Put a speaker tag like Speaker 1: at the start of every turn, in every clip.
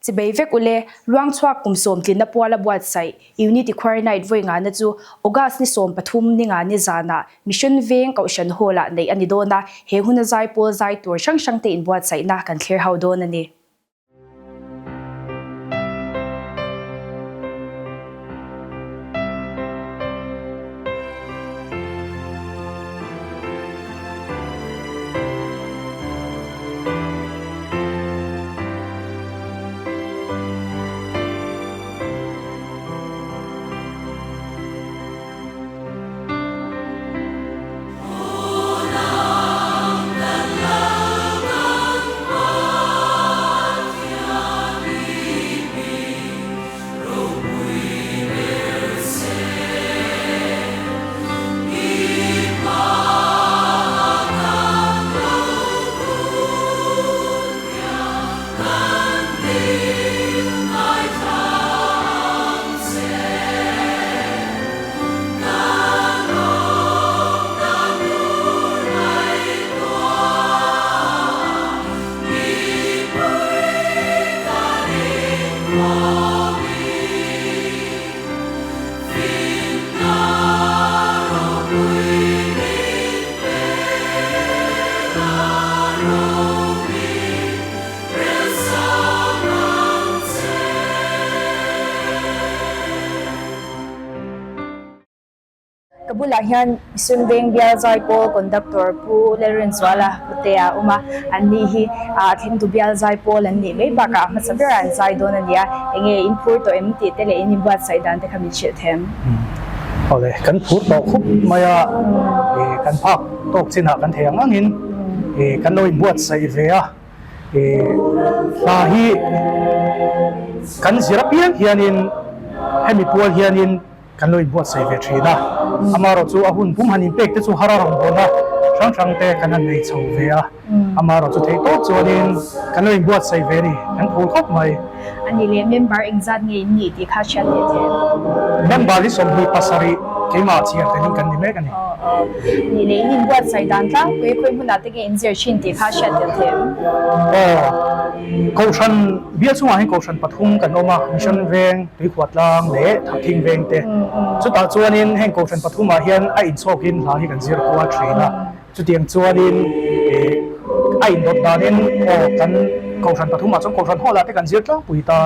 Speaker 1: Chibei vek ule, Luangchhuak kum sawmtlinna puala buatsaih Unity Choir Night vawi ngana chu August ni 13 ni nga ni zanah Mission Veng Kohhran Hall-ah neih a ni dawn a, he huna zaipawl zai tur hrang hrangte inbuatsaihna kan thlir ho dawn a ni. Ka bulah hian Mission Veng Bial Zaipawl Conductor Pu Lalrinzuala Putea a awm a, an ni hi a thlengtu Bial Zaipawl an nih mai bakah a hmasa berah an zai dawn a ni a, enge in phur tawh em tih te leh in inbuatsaih dan te kha min hrilh them.
Speaker 2: Awle, kan phur tawh khup mai a, kan phak tawk chinah kan thei ang angin kan lo inbuatsaih ve a, hla hi kan zir apiang hianin hemi pual hianin Kan lo inbuatsaih ve thin a, amaherawhchu a hun pum han inpek te chu har a rawn bawn a, hrang hrang te kan han nei chho ve a, amaherawhchu theih tawp chuanin kan lo inbuatsaih ve a ni, kan phur khawp mai.
Speaker 1: A nih leh member engzat nge in nih tih kha hriat leh thei em?
Speaker 2: Member hi 27 keimah chhiar telin kan ni mek a ni.
Speaker 1: Aw nih leh in inbuatsaih dan tlangpui khawi hmunah te nge in zir thin tih kha hriat tel thei em?
Speaker 2: Aw, Kohhran bial chungah hian Kohhran pathum kan awm a, Mission Veng, Tuikhuatlang leh Thakthing Veng te. Chutah chuanin heng Kohhran pathumah hian a inchhawkin hla hi kan zir kual thin a, chutiang chuanin a indawt danin aw kan Kohhran pathumah chuan Kohhran hawlah te kan zir tlangpui ta,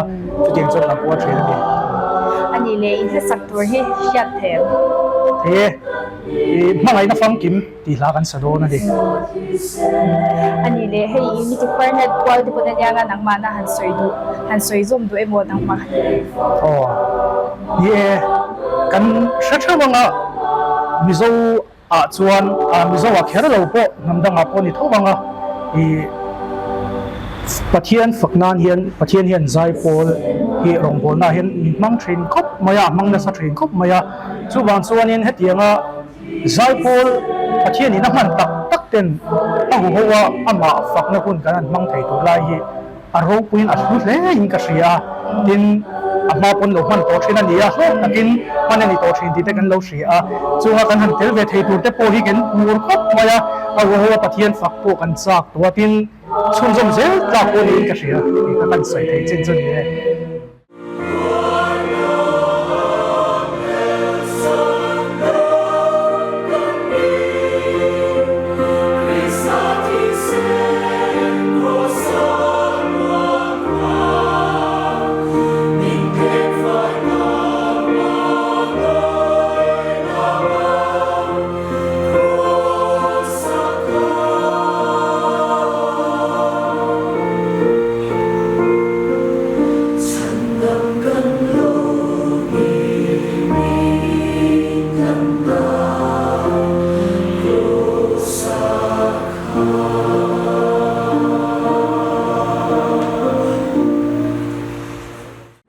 Speaker 2: chutiang chuan kan kual thin a ni.
Speaker 1: A nih leh in hlasak tur hi hriat thei ang.
Speaker 2: Thei e, i hmangaihna famkim. Tih hla kan sa dawn a ni.
Speaker 1: A nih leh hei i mi tikhuar net kual te pawn ania nga nangmahna han sawi duh, han sawi zawm duh emaw nangmah han ni.
Speaker 2: Aw, ni e, kan hre theuh anga Mizo ah chuan Mizo ah kher lo pawh hnam dangah pawh ni tho anga i Pathian fak nan hian Pathian hian zaipawl hi rawngbawlna hian min hmang thin khawp mai a, hmang nasa thin khawp mai a, chuvang chuanin hetianga Zaipawl Pathianin a hman tak tak ten a huho a, amah fakna hun kan han hmang thei tur lai hi a ropuiin a hlu hle in ka hria a, tin a hma pawn lo hman tawh thin a ni a, hlawk takin hman a ni tawh thin tih te kan lo hria a, chunga kan han tel ve thei tur te pawh hi kan hmur khawp mai a, a huho a Pathian fak pawh kan chak tawh a, tin chhunzawm zel tlak pawh niin ka hria tih kha kan sawi thei chin chu a ni e.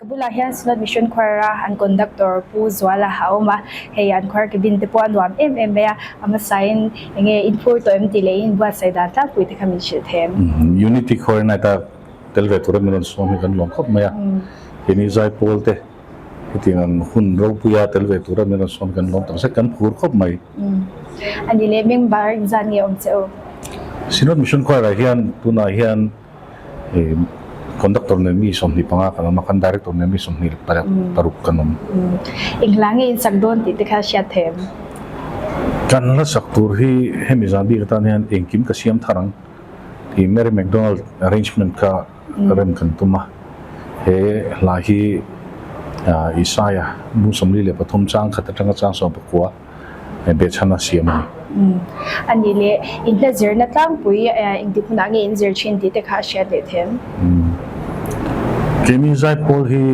Speaker 1: Ka bulah hian Synod Mission Choir a an conductor Pu Zuala a awm a, hei an choir cabin te pawh a nuam em em mai a, a hmasain enge in phur tawh em tih leh in buatsaih dan tlangpui te kha min hrilh thei em?
Speaker 3: Unity Choir Night a tel ve tura min rawn sawm hi kan lawm khawp mai a, keini Zaipawl te hetiang ang hun ropuia tel ve tura min rawn sawm hi kan lawm tak zet, kan phur khawp mai.
Speaker 1: A ni leh member engzat nge awm che u?
Speaker 3: Synod Mission Choir ah hian tunah hian. Conductor nen mi 25 kan awm a, kan director nen mi 26 kan awm.
Speaker 1: Eng hla nge in sak dawn tih te kha hriat thei em?
Speaker 3: Kan hla sak tur hi hemi zan bik atan hian engkim ka siam thar ang tih Mary McDonald arrangement kha rem kan tum a. He hla hi Isaiah bung 43 chang khat atanga chang 19 behchhan a siam a ni.
Speaker 1: A nih leh inhla zirna tlangpui engtik hunah nge in zir thin tih te kha a hriat leh them.
Speaker 3: Keimi Zaipawl hi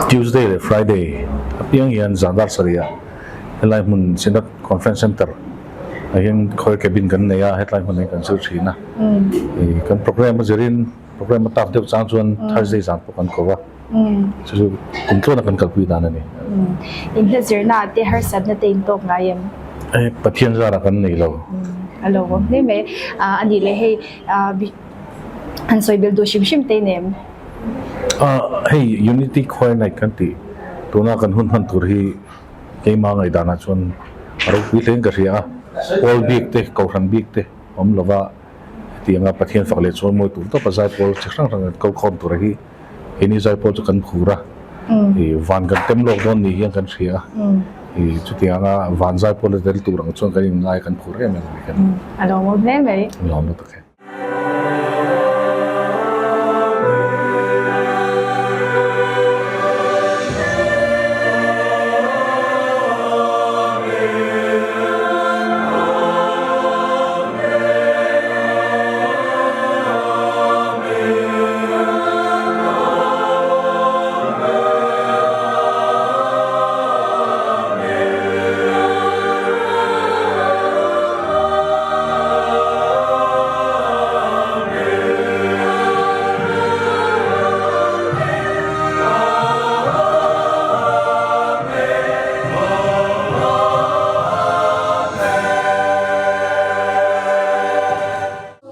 Speaker 3: Tuesday leh Friday apiang hian zan dar sarih ah helai hmun Synod Conference Centre ah hian khawi cabin kan nei a, hetlai hmunah hian kan zir thin a. Kan programme a zirin programme a tap deuh chang chuan Thursday zan pawh kan ko va. Chu chu kum tluana kan kalpui dan a ni.
Speaker 1: Inhla zirna te harsatna te in tawk ngai em?
Speaker 3: E, Pathian zarah kan nei lo.
Speaker 1: A lo awm hle mai. A nih leh hei han sawi belh duh hrim hrim te in em?
Speaker 3: Hei Unity Choir Night kan tih tuna kan hun hman tur hi keimah ngaihdanah chuan a ropui hlein ka hria a. Pawl bik te, Kohhran bik te awm lova hetianga Pathian fak leh chuan mawi tur tawpa zaipawl chi hrang hrang an ko khawm tur hi Keini zaipawl chu kan phur a, i van kan tem lawk dawn ni hian kan hria a, i chutianga van zaipawl a tel tur ang chuan kan inngai kan phur em em a ni kan.
Speaker 1: A lawmawm hle mai.
Speaker 3: A lawm lutuk e.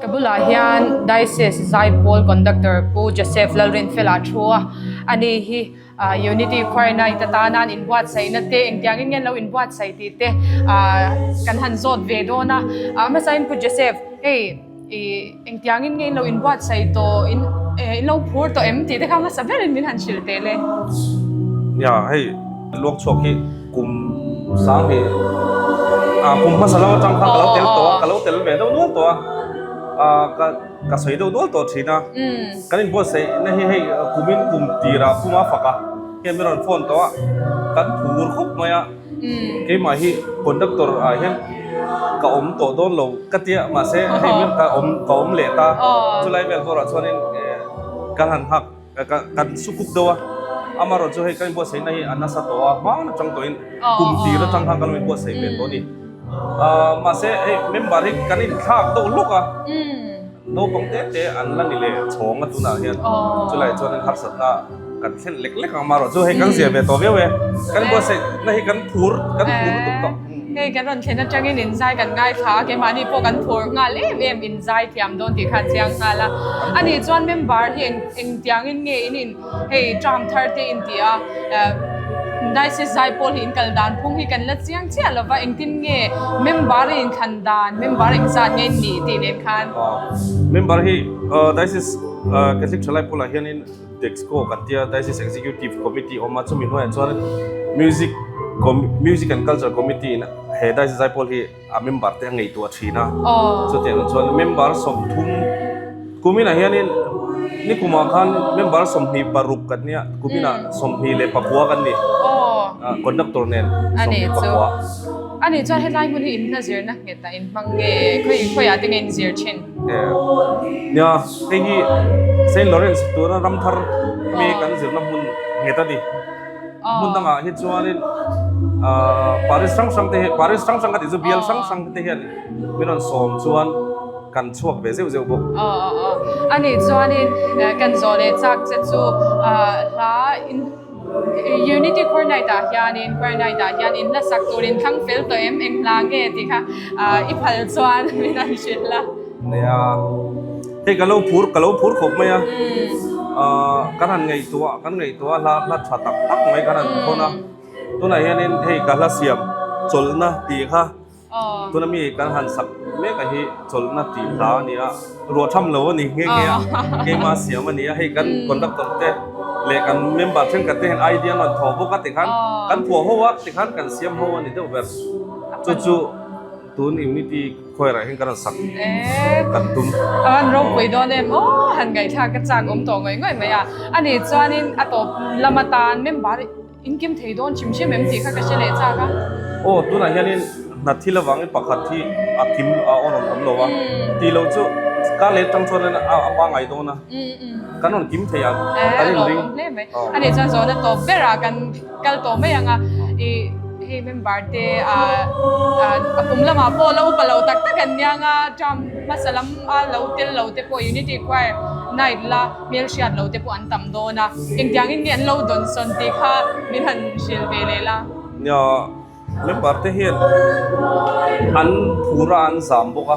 Speaker 4: Ka bulah hian Diocese Zaipawl Conductor Pu Joseph Lalrinfela thu a, ani hi Unity Choir Night atana an inbuatsaihna te engtiangin nge an lo inbuatsaih tih te kan han zawt ve dawn a. Hmasain Pu Joseph hei ih engtiangin nge in lo inbuatsaih tawh in in lo phur tawh em tih te kha hmasa berin min han hrilh teh le.
Speaker 5: Nia hei luangchhuak hi. Kum sang hi ah kum hmasa lam atang khan ka lo tel tawh a, ka lo tel ve deuh nual tawh a, ah ka ka sawi deuh nual tawh thin a, kan inbuatsaih na hi hei kumin kum tirah puma fak a, hei mi rawn phone tawh a, kan phur khawp mai a, keimah hi conductor ah hian ka awm tawh dawn lo ka tia mahse hei mi ka awm ka awm leh ta, chulai vel bawrah chuanin ka han nghak. Kan sukuk deuh a, amaherawh chu hei kan inbuatsaihna hi a nasa tawh a, hmaan atang tawhin kum tir atang khan kan lo inbuatsaih ve tawh a ni. Mahse hei member hi kan inthlak deuh hlawk a, naupang te te an la ni leh chhawng a tunah hian chulai chuanin harsatna kan thlen lek lek ang amaherawh chu hei kan zia ve tawh viau e, kan inbuatsaihna hi kan phur kan phur lutuk tawh.
Speaker 4: Hei kan rawn thlen atangin inzai kan ngaithla a, keimahni pawh kan phur nghal em em inzai thiam dawn tih kha a chiang nghal a. Ani chuan member hi eng engtiangin nge in in hei term thar te in ti a, Diocese Zaipawl hi in kal dan phung hi kan la chiang chiah lova engtin nge member in inthlan dan, member engzat nge in nih tih nen khan.
Speaker 5: Member hi Diocese Catholic Thalai Pawlah hianin Dexco kan tia Diocese Executive Committee awm a, chumi hnuaiah chuan Music Music and Culture Committee in he Diocese Zaipawl hi a member te a ngaihtuah thin a. Chutiang chuan member 30 kuminah hianin nikumah khan member 26 kan nia, kuminah 29 kan ni. Conductor nen 29.
Speaker 4: Ani chuan helai hmun hi in hla zirna nghet ah in hmang nge khawi khawiah te nge in zir thin?
Speaker 5: Nia, hei hi Saint Lawrence tuna ram thar mi kan zirna hmun nghet a ni. Hmun dangah hi chuanin Paris hrang hrang te hi, Paris hrang hrang ka tih chu bial hrang hrang te hian min rawn sawm chuan kan chhuak ve zeuh zeuh bawk.
Speaker 4: Ani chuanin kan zawh leh chak che chu hla in. Unity Choir Night ah hianin Choir Night ah hian in hlasak turin thlang fel tawh em eng hla nge tih kha i phal chuan min han hrilh la.
Speaker 5: Nia, hei ka lo phur ka lo phur khawp mai a, kan han ngaihtuah kan ngaihtuah hla hla tha tak tak mai kan han thawn a, tunah hianin hei ka hla siam chawlhna tih kha. Tuna mi kan han sak mek a hi chawlhna tih hla a ni a, ruah tham lo a ni nghe nghe a, keimah siam a ni a, hei kan conductor te leh kan member thenkhat te hian idea an rawn thawh bawk a tikhan kan phuah ho a tikhan kan siam ho a ni deuh ber. Chu chu tun unity choir ah hian kan rawn sak kan tum.
Speaker 4: A han ropui dawn em aw, han ngaihthlak ka chak awm tawh ngawih ngawih mai a, ani chuanin a tawp lam atan member In kim thei dawn chim chim em tih kha ka hre leh chak a.
Speaker 5: Aw, tunah hianin hna thil avangin pakhat hi a kim a aw rawn awm lo a, tih loh chu kar leh atang chuan a pangngai dawn a, kan rawn kim thei ang, kan inring.
Speaker 4: A lawmawm hle mai. A nih chuan zawhna tawp berah kan kal tawh mai ang a, i hei member te a kum lamah pawh la upa lo tak tak an nia nga, term hmasa lam a lo tel lo te pawh Unity Choir night la hmel hriat lo te pawh an tam dawn a, engtiangin nge an lo dawn sawn tih kha min han hrilh ve leh la.
Speaker 5: Nia, member te hian an phur a, an zam bawk a,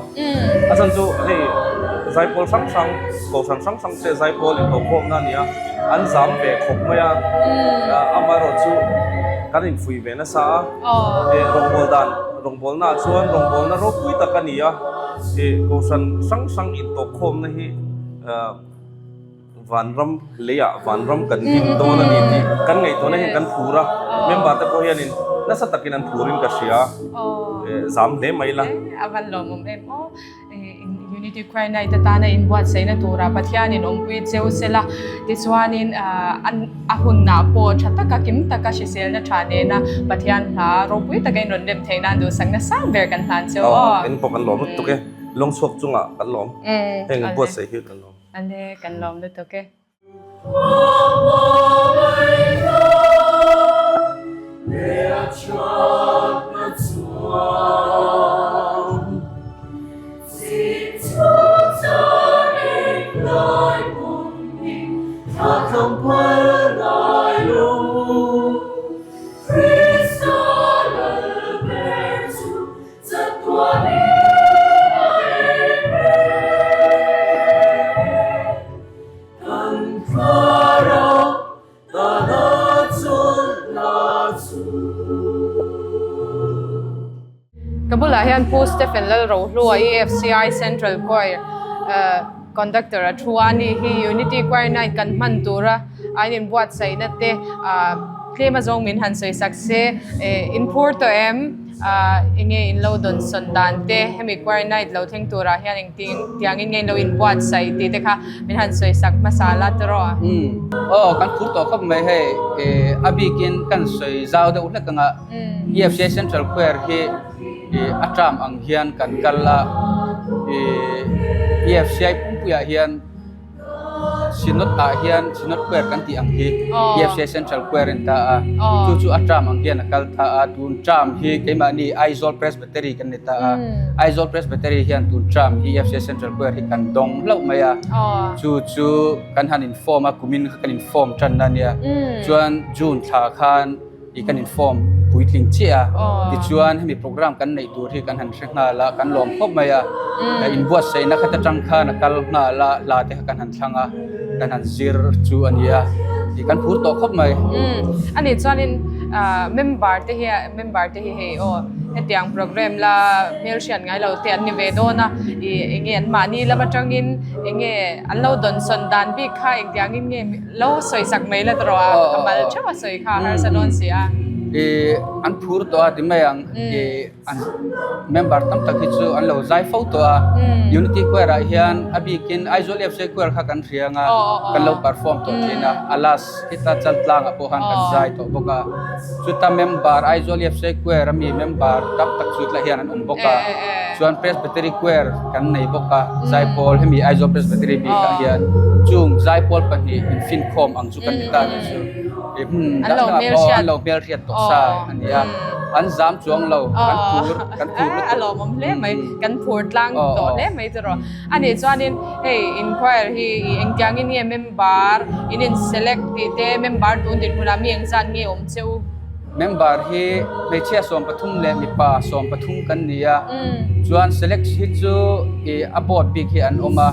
Speaker 5: a chhan chu hei zaipawl hrang hrang, kohhran hrang hrang te zaipawl intokhawmna a ni a, an zam ve khawp mai a, amaherawhchu kan infuih ve nasa a, rawngbâwl dan, rawngbâwlnaah chuan rawngbâwlna ropui tak a ni a, kohhran hrang hrang intokhawmna hi. Vanram leiah vanram kan din dawn a ni tih kan ngaihtuahna hian kan phur a, member te pawh hianin nasa takin an phurin ka hria, zam hle mai la.
Speaker 4: A van lawmawm em aw, Unity Choir Night atana inbuatsaihna turah Pathianin awmpui cheu sela, tichuanin a hunah pawh tha taka kim taka hriselna tha nena Pathian hla ropui taka in rawn rem theih nan duhsakna sang ber kan hlan cheu aw.
Speaker 5: Eng pawh kan lawm lutuk e, lawngchhuak chungah kan lawm, heng inbuatsaih hi kan lawm.
Speaker 4: Ane kan lawm lutuk e. Ka bulah hian Pu Stephen Lalrohlua EFCI Central Choir Conductor a thu a ni hi Unity Choir Night kan hman tura a in inbuatsaihna te tlem azawng min han sawi sak se in phur tawh em? Enge in lo dawn sawn dan te hemi choir night lo thleng turah hian engtin tiangin nge in lo inbuatsaih tih te kha min han sawi sak hmasa la tawh a.
Speaker 6: Umm aw kan phur tawh khawp mai hei a bikin kan sawi zau deuh hlek anga EFCI Central Choir hi a term ang hian kan kal a EFCI pumpuiah hian Synod ah hian Synod Choir kan tih ang hi EFCI Central Choir in ta a, chu chu a term ang hian a kal ta a, tun term hi keimahni Aizawl Presbytery kan ni ta a, Aizawl Presbytery hian tun term hi EFCI Central Choir hi kan dawng hlauh mai a, chu chu kan han inform a, kumin kha kan inform tan a nia, chuan June thla khan i kan inform puitling chiah a, tichuan hemi program kan neih tur hi kan han hre nghal a, kan lawm khawp mai a, inbuatsaihna khat atang khan a kal nghal a, hla te kha kan han thlang a, kan han zir chu a ni a, i kan phur tawh khawp mai.
Speaker 4: A nih chuanin member te hi member te hi hei aw hetiang program la hmelhriat ngai lo te an ni ve dawn a, i enge an mahni lam atangin enge an lo dawnsawn dan bik kha engtiangin nge Lo sawi sak mai la tawh a, ka mal theuh a sawi kha harsa dawn si a.
Speaker 6: I an phur tawh a ti mai ang, i an member tam tak hi chu an lo zai fo tawh a. Unity Choir ah hian a bikin Aizawl FC Choir kha kan hria ang a, kan lo perform tawh thin a, alas heta Chaltlang ah pawh khan kan zai tawh bawk a. Chuta member Aizawl FC Choir a mi member tam tak chu tlai hian an awm bawk a. Chuan Presbytery Choir kan nei bawk a, Zaipawl hemi Aizawl Presbytery bikah hian chung Zaipawl pahnih infinkhawm ang chu kan ni ta nih chu. I hmun dang dangah pawh an lo hmelhriat tawh sa a ni a, an zam chuang lo, kan phur, kan phur lutuk.
Speaker 4: A lawmawm hle mai, kan phur tlang tawh hle mai chu rawh. A nih chuanin hei in choir hi engtiangin nge member in in select tih te, member tun dinhmunah mi engzat nge awm che u?
Speaker 6: Member hi hmeichhia 13 leh mipa 13 kan ni a, chuan select hi chu ih a board bik hi an awm a,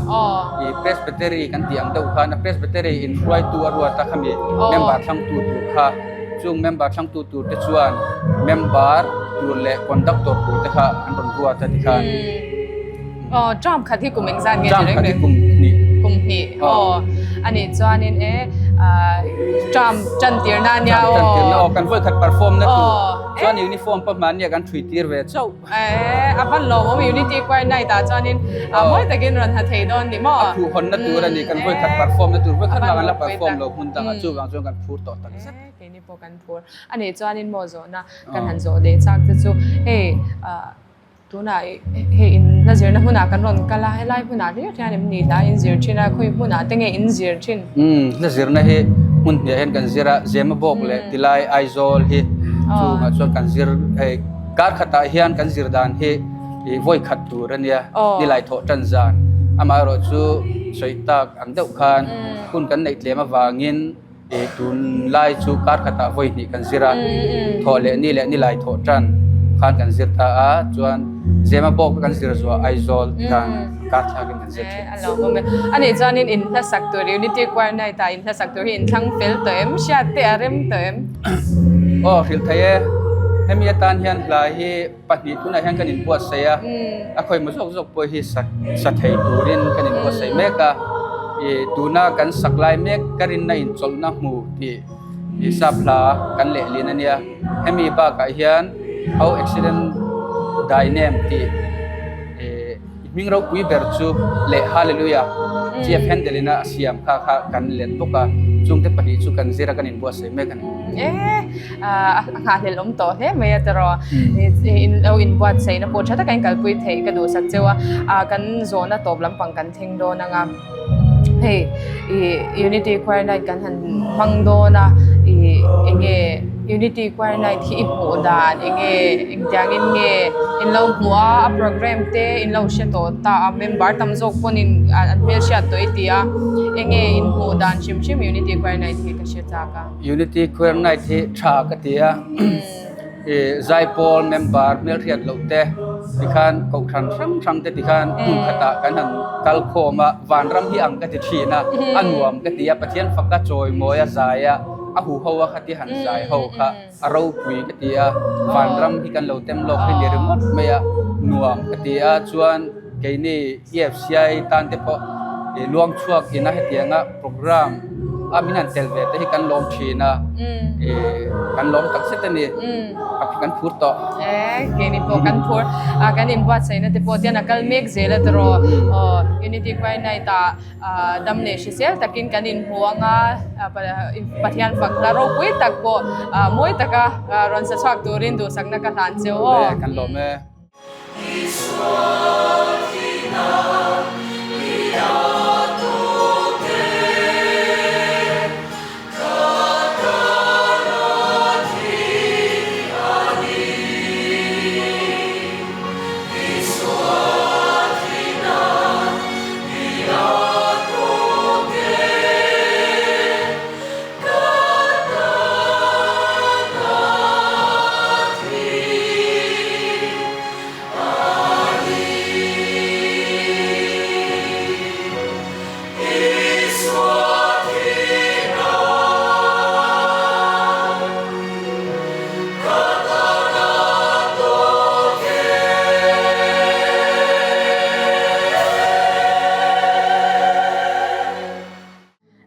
Speaker 6: ih presbytery kan tih ang deuh khan a presbytery in hruaitu a ruat a khami member thlangtu tur kha. Chung member thlangtu tur te chuan member tur leh conductor tur te kha an rawn ruat a tikhan.
Speaker 4: Aw term khat hi kum engzat nge
Speaker 6: Term khat hi kum hnih.
Speaker 4: Kum hnih aw anih chuanin e term tan tirna ania aw.
Speaker 6: Term tan tirna aw kan vawi khat perform na tur chuan uniform pawh hmania kan thui tir ve chauh.
Speaker 4: E a van lawm awm Unity Choir Night ah chuanin mawi takin rawn ha thei dawn ni maw?
Speaker 6: A phuh hawnna tur a ni kan vawi khat perform na tur vawi khat mah kan la perform lo hmun dangah chuvang chuan kan phur tawh tak zet.
Speaker 4: E keini pawh kan phur anih chuanin maw zawhna kan han zawh leh chak te chu hei tunah hei in hla zirna hmunah kan rawn kal a helai hmunah hlir hian em ni hla in zir thin a khawi hmunah te nge in zir thin?
Speaker 6: Umm hla zirna hi hmun hniah hian kan zir a Zemabawk leh Tilai Aizawl hi chungah chuan kan zir hei Kar khatah hian kan zir dan hi ih vawi khat tur a nia, nilai thawh tan zan. Amaherawh chu sawi tak ang deuh khan hun kan neih tlem avangin ih tunlai chu kar khatah vawi hnih kan zir a, thawh leh ni leh nilai thawh tan khan kan zir ta a, chuan Zema bawk kan zir zuah Aizawl khan kar thlakin kan zir thin.
Speaker 4: A lo awm e. Anih chuanin in hlasak tur Unity Choir Night ah in hlasak tur hi in thlang fel tawh em? Hriat te a rem tawh em?
Speaker 6: Aw hrilh thei e. Hemi atan hian hla hi pahnih tunah hian kan inbuatsaih a, a khawi maw zawk zawk pawh hi sa sa thei turin kan inbuatsaih mek a. Ih tuna kan sak lai mek ka rinna inchawlhna hmu tih ih sap hla kan lehlin a nia. Hemi bakah hian How Excellent Thy Name tih ih I hming ropui ber chu leh Hallelujah Jeff Handel ina a siam kha kha kan let bawk a, chungte pahnih chu kan zir a kan inbuatsaih mek a ni.
Speaker 4: E, a nghahhlelh awm tawh hle mai a tiraw. In lo inbuatsaihna pawh tha taka in kalpui theih ka duhsak cheu a, kan zawhna tawp lampang kan thleng dawn ang a. Hei i Unity Choir Night kan han hmang dawn a, i enge Unity Choir Night hi i hmuh dan enge engtiangin nge in lo hmuh a, a program te in lo hre tawh ta a, member tam zawk pawhin an hmelhriat tawh i ti a, enge in hmuh dan hrim hrim Unity Choir Night hi ka hre chak a.
Speaker 6: Unity Choir Night hi tha ka ti a. I zaipawl member hmelhriat loh te tikhan kohhran hrang hrang te tikhan hmun khatah kan han kal khawm a, vanram hi ang ka ti thin a, a nuam ka ti a, Pathian faka chawimawi a zai a, a huho a khati han zai ho kha a ropui ka ti a, vanram hi kan lo tem lawk hi ni ringawt mai a, nuam ka ti a, chuan keini EFCI tan te pawh i luang chhuak ina hetianga program a min han tel ve te hi kan lawm thin a, i kan lawm tak zet a ni, kan phur tawh.
Speaker 4: E, keini pawh kan phur, kan inbuatsaihna te pawh tian a kal mek zel a tiraw, Unity Choir Night ah dam leh hrisel takin kan inhmu ang a, Pathian fak hla ropui tak pawh mawi taka rawn sa chhuak turin duhsakna ka hlan cheu aw.
Speaker 6: Kan lawm e.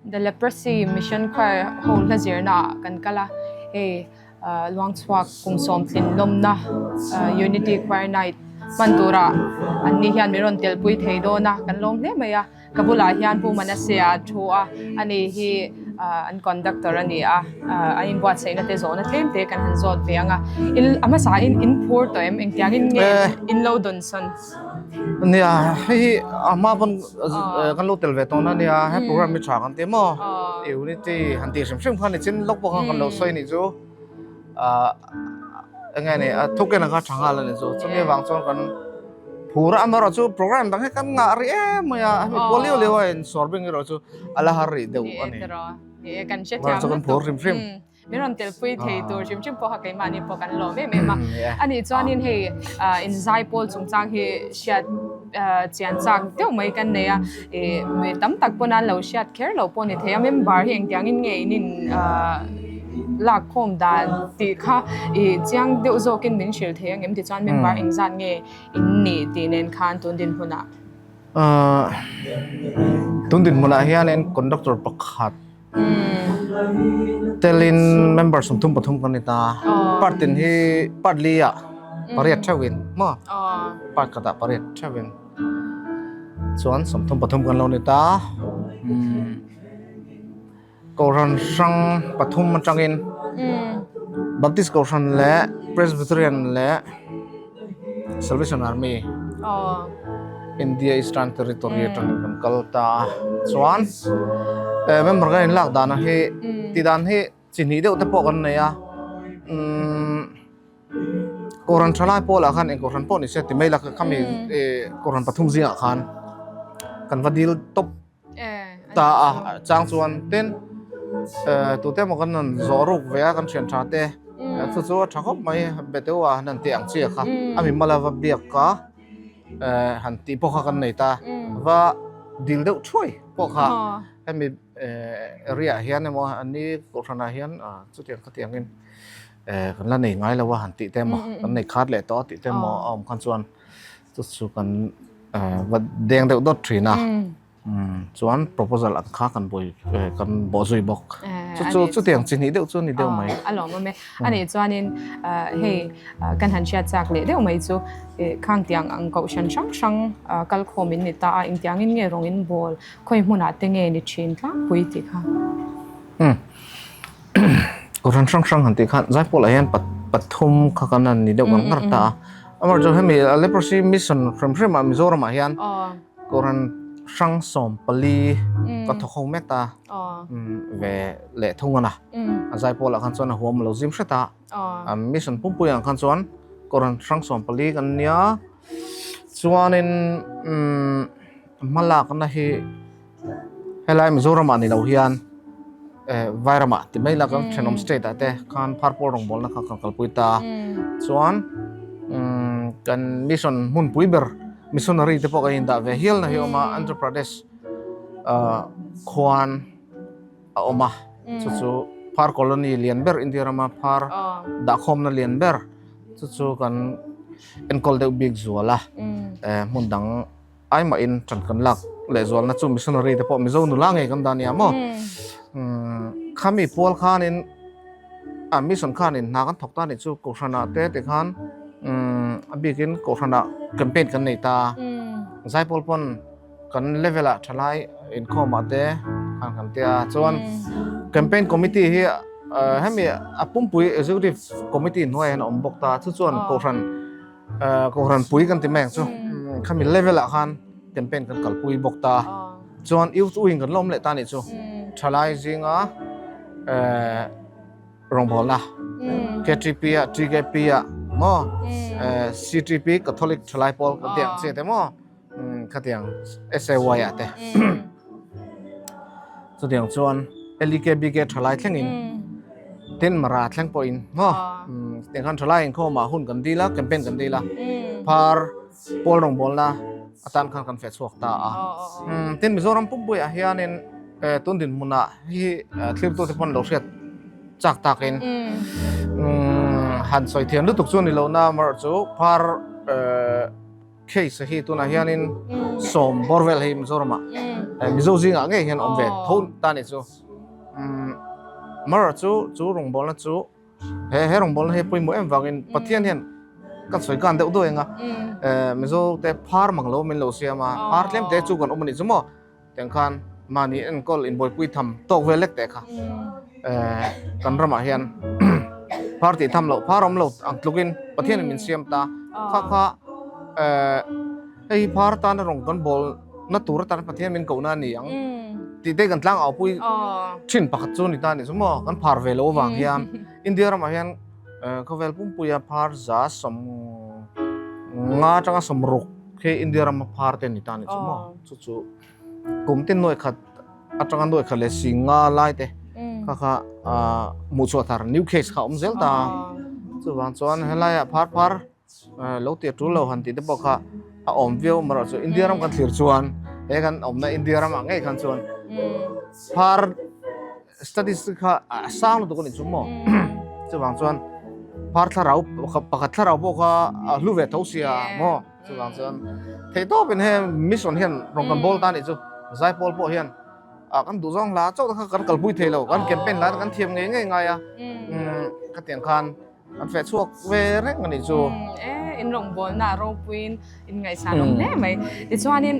Speaker 4: The Leprosy Mission Choir ho hla zirna ah kan kal a, hei Luangchhuak kum sawmtlin lawmna Unity Choir Night hman turah an ni hian min rawn telpui thei dawn a, kan lawm hle mai a, ka bulah hian Pu Manasea a thu a, ani hi an conductor a ni a, an inbuatsaihna te zawhna tlem te kan han zawt ve ang a, a hmasa in in phur tawh em engtiangin nge in lo dawnsawn?
Speaker 7: Nia, hei hi a hma pawn kan lo tel ve tawhna ania, he program hi tha kan ti maw? Unity han tih hrim hrim kha ni chin lawk pawh khan kan lo sawi nih chu ah eng nge ni a thuken ang kha tha nghal a ni chu, chumi avang chuan kan phur a, amaherawh chu program dang hi kan ngah rih em mai a, hemi kual liau liau a insawr bing erawh chu a la har rih deuh a ni.
Speaker 4: Kan hrethiam
Speaker 7: lutuk. Kan phur hrim hrim.
Speaker 4: Min rawn telpui thei tur hrim hrim pawha keimahni pawh kan lawm em em a. Anih chuanin hei inzai pawl chungchang hi hriat chian chak deuh mai kan nei a. Ih mi tam tak pawn an lo hriat kher lo pawh ni thei a. Member hi engtiangin nge in in. lak khawm dan tih kha i chiang deuh zawkin min hrilh thei angem tichuan member engzat nge in nih tih nen khan tun dinhmunah?
Speaker 7: Tun dinhmunah hianin conductor pakhat telin member 33 kan ni ta. Part tin hi part li ah pariat theuhin maw? Part khatah pariat theuhin chuan 33 kan lo ni ta. Kohhran hrang pathum atangin Baptist Kohhran leh Presbyterian leh Salvation Army India Eastern Territory atangin kan kal ta a. Chuan member kan inlak dan ang hi tih dan hi chi hnih deuh te pawh kan nei a. Kohhran thalai pawlah khan eng kohhran pawh ni se ti mai la khami kohhran pathum zingah khan kan va dil tawp. Ta a chang chuan tin tute emaw kan rawn zawh ruk ve a kan thian tha te chu chu a tha khawp mai beteu a han tih ang chi a kha a mi mala va biak ka han tih pawh kha kan nei ta va dil deuh thuai pawh kha hemi area ah hian emaw an ni kohhran ah hian chutiang khatiang in kan la nei ngai lo a han tih te emaw kan nei khat leh tawh a tih te emaw a awm khan chuan Chu chu kan va deng deuh dawt thin a, chuan proposal ang kha kan buai kan bawh zui bawk. Chu chu chutiang chi hnih deuh chu a ni deuh mai.
Speaker 4: A lawm awm e. A nih chuanin hei kan han hriat chak leh deuh mai chu khang tiang ang kohhran hrang hrang kal khawm in ni ta a, engtiangin nge rawng in bawl khawi hmunah te nge ni thin tlangpui tih kha.
Speaker 7: Kohhran hrang hrang han tih khan Zaipawl ah hian pathum kha kan han ni deuh ngar ngar ta a. Amah chu hemi Leprosy Mission hrim hrim ah Mizoram ah hian Kohhran hrang 14 ka thawk ho mek ta ve leh thung a na. A Zaipawl ah khan chuan a huam lo zim hret a. Mission pumpui ah khan chuan Kohhran hrang 14 kan nia. Chuanin hmalakna hi Helai Mizoram ah ni lo hian Vairam ah ti mai la kan thenawm state ah te khan Pharpawl rawngbawlna kha kan kalpui ta a. Chuan kan mission hmunpui ber missionary te pawh kan indah ve hial na hi a awm a Andhra Pradesh khuan a awm a. Chu chu Phar colony lian ber India rama Phar dahkhawmna lian ber chu chu kan enkawl deuh bik zual a hmun dang Aimahin ṭan kan lak lehzualna chu missionary te pawh Mizo nula ngei kan dah nia maw? Khami pual khanin a mission khanin hna kan thawk ta nih chu Kohhranah te ti khan a bikin Kohhranah campaign kan nei ta a, Zaipawl pawn kan level ah ṭhalai inkhawmah te khan kan tia chuan campaign committee hi hemi a pumpui executive committee hnuaiah hian a awm bawk ta chu chuan Kohhran Kohhran pui kan ti mai ang chu khami level ah khan campaign kan kalpui bawk ta chuan youth wing kan la awm leh ta nih chu thalai zinga rawngbawlna KTP ah TKP ah maw CTP Catholic thalai pawl kan tih ang chi te maw khatiang SAY ah te chutiang chuan LEKBK thalai thlengin tin mara thleng pawhin maw tiang khan thalai inkhawmah hun kan dil a campaign kan dil a phar pawl rawngbawlna atan khan kan feh chhuak ta a tin Mizoram pumpuiah hianin tun dinhmunah hi thlirtute pawn lo hriat chak takin han sawi thiam lutuk chu ni lohna amaherawhchu phar Case hi tunah hianin sawm bawr vel hei Mizoramah Mizo zingah ngei hian awm ve tho ta ni chu. Mara chu chu rawngbawlna chu he he rawngbawlna hi pawimawh em vangin Pathian hian kan sawi kan deuh duai anga Mizo te phar mang lo min lo siam a phar tlem te chu kan awm a nih chu maw. Tiang khan mahni enkawl inbuaipui tham tawk vel lek teh kha kan ramah hian phar tih tham loh phar awm lo ang tlukin Pathianin min siam ta kha kha hei hi phar tana rawng kan bawl na tur atan Pathian min kohna a ni ang tih te kan tlang aupui thin pakhat chu ni ta a nih chu maw kan phar ve loh avang hian India ramah hian khawvel pumpuia phar za 50 atanga 60 khi India rama phar te ni ta a nih chu maw. Chu chu kum tin nuai khat atanga nuai khat leh si nga lai te kha kha hmuh chhuah thar new case kha awm zel ta chuvang chuan helai ah phar phar lo tir tul lo han tih te pawh kha a awm viau amaherawh chu India ram kan thlir chuan he kan awmna India ramah ngei khan chuan phar. studies kha a sang lutuk a ni chu maw chuvang chuan phar thlarau pakhat thlarau pawh kha a hlu ve tho sia maw chuvang chuan theih tawpin he mission hian rawn kan bawl ta a nih chu zaipawl pawh hian ah kan duh zawng hla chauh te kha kan kalpui thei lo kan campaign lai te kan thiam ngei ngei ngai a khatiang khan An feh chhuak ve reng a nih chu.
Speaker 4: E, in rawngbawlna ropuiin in ngaihsan awm hle mai. Tichuanin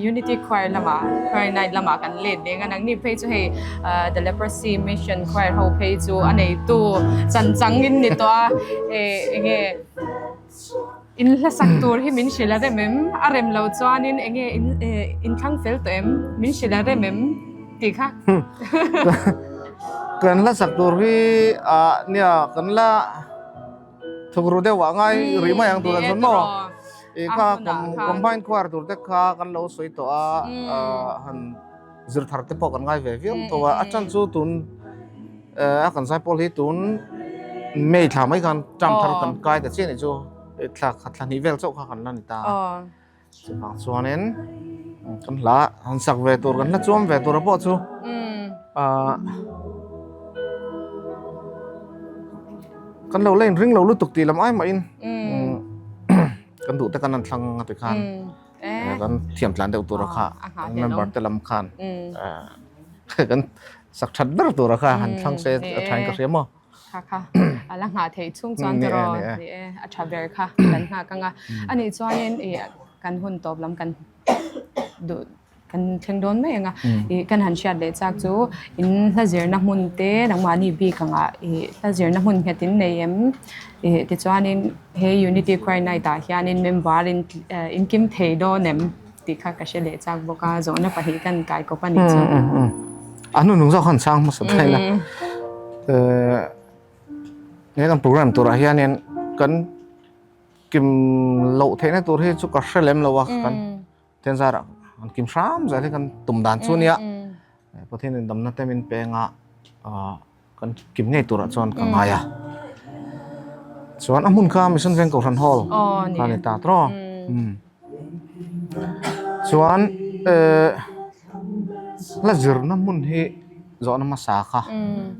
Speaker 4: Unity Choir lamah, Choir Night lamah kan let deng a, nangni phei chu hei The Leprosy Mission Choir ho phei chu a neitu chanchang in ni tawh a, e enge in hlasak tur hi min hrilh a rem em? A rem lo chuanin enge in in thlang fel tawh em? Min hrilh a rem em? Tih kha.
Speaker 7: Kan hla sak tur hi ah nia kan la thuk ru deuh ah ngai rih mai ang tur an chuan maw i kha combine choir tur te kha kan lo sawi tawh a han zir thar te pawh kan ngai ve viau tawh a a chan chu tun a kan zai pawl hi tun May thla mai khan term thar kan kai ta chiah ni chu thla khat thla hnih vel chauh kha kan la ni ta. Chuvang chuanin kan hla han sak ve tur kan hla chuam ve tur pawh chu ah kan lo la inring lo lutuk tih lam ai mahin kan duh te kan han thlang a ti khan kan thiam tlan deuh tur a kha member te lam khan kan sak that ber tur a kha han thlang se a thain ka hria maw.
Speaker 4: Kha kha a la nghah theih chhung chuan tiraw ni e a tha ber kha kan nghak ang a anih chuanin ih kan hun tawp lam kan duh kan thleng dawn mai ang a ih kan han hriat leh chak chu in hla zirna hmun te nangmahni bik angah ih hla zirna hmun nghet in nei em ih tichuanin he unity choir night ah hianin member in inkim thei dawn em tih kha ka hre leh chak bawk a zawhna pahnih kan kai kawp a nih chu.
Speaker 7: A hnu nung zawk khan chang hmasa daih la. He kan program turah hianin kan kim loh theihna tur hi chu ka hre lem lo a kan then zarah an kim hram zel hi kan tum dan chu nia. Pathian in damna te min peng a kan kim ngei turah chuan ka ngai a. Chuan a hmun kha Mission Veng Kohhran Hall kha a ni ta tawh. Chuan la zirna hmun hi zawhna hmasa kha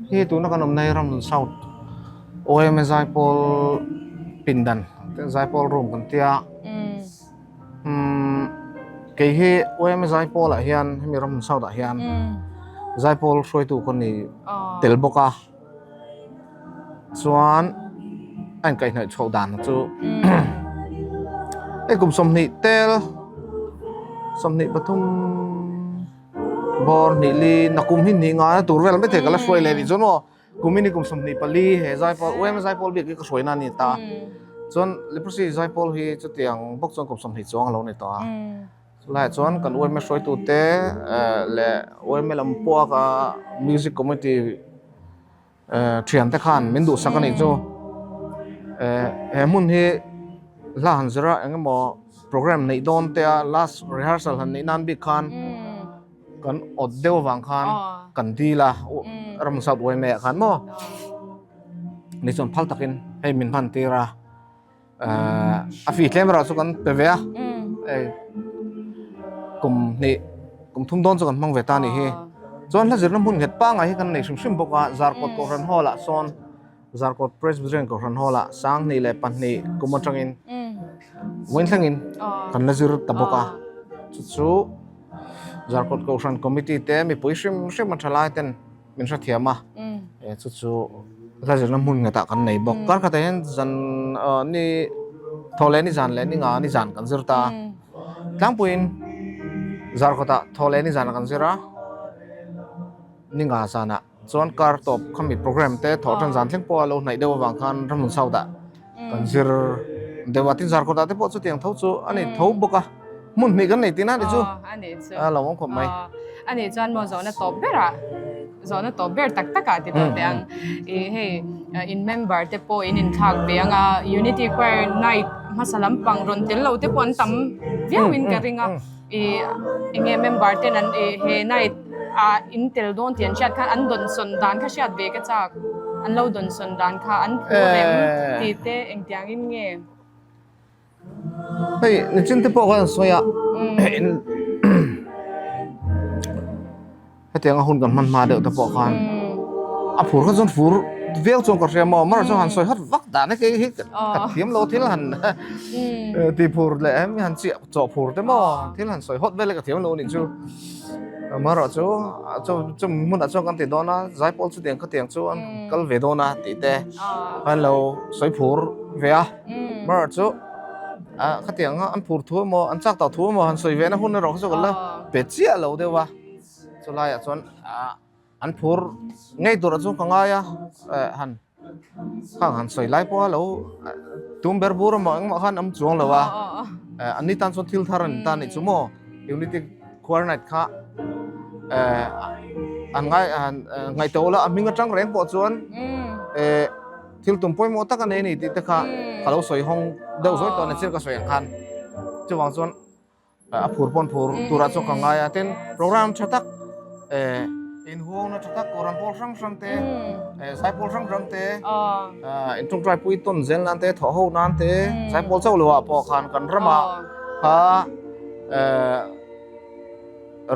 Speaker 7: hi tuna kan awmna hi Ramhlun South OMA Zaipawl pindan Zaipawl room kan tia kei hi OMA Zaipawl ah hian hemi Ramhlun South ah hian Zaipawl hruaitu ka ni tel bawk a. Chuan a inkaihhnawih chhoh dan chu hei kum 20 tel 23 bawr hnih li nakum hi hnih ngai tur vel mai thei ka la hruai leh nih chuan maw kum in kum 24 he zaipawl UM zaipawl biak hi ka hruai na a ni ta chuan leprosy zaipawl hi chutiang bawk chuan kum 20 chuang a lo ni tawh a chulaiah chuan kan UM hruaitute leh UM lam pawha ka music committee Thian te khan min duhsak a nih chu he hmun hi hla han zir a eng emaw program neih dawn te a last rehearsal han neih nan bik khan kan awt deuh avang khan kan dil a ram south yma ah khan maw ni chuan phal takin hei min hman tir a a fee tlem erawh chu kan pe ve a hei kum hnih kum thum dawn chu kan hmang ve ta a nih hi chuan hla zirna hmun nghet pangngai hi kan nei hrim hrim bawk a Zarkawt Kohhran Hall ah sawn Zarkawt Presbyterian Kohhran Hall ah 2002 kum atangin vawiin thlengin kan la zir ta bawk a chu chu Zarkawt Kohhran Committee te mipui hrim hrim a tha lai ten min hrethiam a chu chu hla zirna hmun nghetah kan nei bawk kar khatah hian zan ni thaw leh ni zan leh ni nga ni zan kan zir ta a tlangpuiin zar kawtah thaw leh ni zanah kan zir a ni nga zanah chuan kar tawp khami program te thawh tan zan thleng pawh a lo hnaih deuh avang khan ramhmun south ah kan zir deuh a tin zar kawtah te pawh chutiang tho chu a ni tho bawk a hmun hnih kan nei tihna a ni chu a lo awm khawp mai
Speaker 4: a nih chuan maw zawhna tawp berah zawhna tawp ber tak takah ti tawh teh ang i hei in member te pawh in inthlak ve ang a unity choir night hmasa lampang rawn tel lo te pawh an tam viau in ka ring a i enge member ten an i he night ah in tel dawn tih an hriat khan an dawnsawn dan kha hriat ve ka chak an lo dawnsawn dan kha an phur em tih te engtiang in nge.
Speaker 7: Hei nichin te pawh khan sawi a hetiang a hun kan hman hma deuh te pawh khan. A phur kha chuan fur viau chuan ka hria maw mar chuan han sawi hawt vak dan e kei hi ka thiam lo thil han ti phur leh em han chiah chawh phur te maw thil han sawi hawt vel e ka thiam lo anih chu amaherawh chu chu chu hmunah chuan kan ti dawn a zaipawl chu tiang khatiang chu an kal ve dawn a tih te an lo sawi phur ve a amaherawh chu ah khatiang an phur thu emaw an chak tawh thu emaw han sawi ve na hun erawh kha chu kan la pe chiah lo deuh a chulaiah chuan ah. An phur ngei turah chuan ka ngai a, eh han khang han sawi lai pawha lo tum ber bur emaw engmah khan awm chuang lo a, eh an ni tan chuan thil thar an tan anih chu maw Unity Choir Night kha eh an ngai han ngaihtuah ula a hming atang reng pawh chuan eh thil tum pawimawh tak a nei a ni tih te kha ka lo sawi hawng deuh zawih tawh a ni thil ka sawi ang khan chuvang chuan. a phur pawn phur turah chuan ka ngai a tin program tha tak eh inhuangna tha tak kohhran pawl hrang hrang te eh zaipawl hrang hrang te ah in tawngtai pui tawn zel nan te thawh ho nan te zaipawl chauh lo ah pawh khan kan ramah kha eh